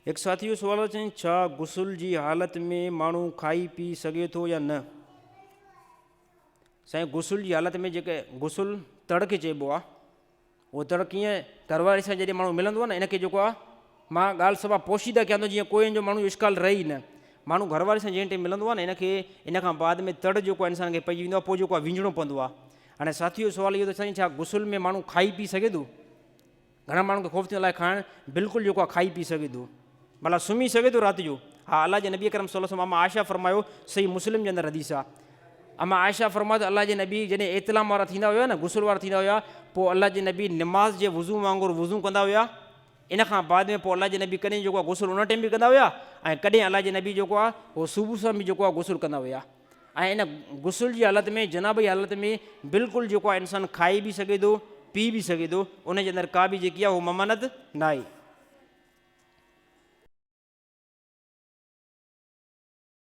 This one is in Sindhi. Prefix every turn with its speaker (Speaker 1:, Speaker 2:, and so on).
Speaker 1: هڪ ساٿي جو سوال آهي سائين ڇا غسل جي حالت ۾ ماڻهو کائي پي سگهي ٿو يا نه؟ سائين غسل جي حالت ۾ جيڪي غسل تڙ کي چئبو آهي اهو تڙ ڪيئن گهر واري سان جڏهن ماڻهو ملندو آهي نه ان کي جيڪو آهي مان ڳالهه صفا پوشيده ڪيان ٿو جيئن ڪوئي ان جو ماڻهو جو اشڪال رهي ئي نه ماڻهو گهر واري سان جنهن ٽائيم ملندو آهي نه ان کي ان کان بعد ۾ تڙ جيڪو آهي انسان کي پئجي ويندو آهي پوء جيڪو آهي وينجهڻو پوندو آهي هاڻي ساٿي جو سوال اهو ته سائين ڇا غسل ۾ ماڻهو کائي پي سگهي ٿو؟ گهڻا ماڻهن کي خوف ٿيندو الائي کائڻ بلڪل جيڪو آهي کائي پي سگهي ٿو ڀلا سمهي سگهي ٿو رات جو ها الله جي نبي اڪرم صلي الله عليه وسلم اما عائشه فرمايو صحيح مسلم جي اندر حديث آهي اما عائشه فرمايو ته الله جي نبي جڏهن احتلام وارا ٿيندا هيا نه غسل وارا ٿيندا هيا پوء الله جي نبي نماز جي وضو وانگر وضو ڪندا هيا ان کان بعد ۾ پوء الله جي نبي ڪڏهن جيڪو آهي غسل ان ٽائيم به ڪندا هيا ۽ ڪڏهن الله جي نبي جيڪو آهي هو صبح سان به جيڪو آهي غسل ڪندا هيا ۽ ان غسل جي حالت ۾ جناب جي حالت ۾ بلڪل جيڪو آهي انسان کائي به سگهي ٿو پي به سگهي ٿو ان جي اندر ڪا به جيڪي آهي هو ممانعت ناهي.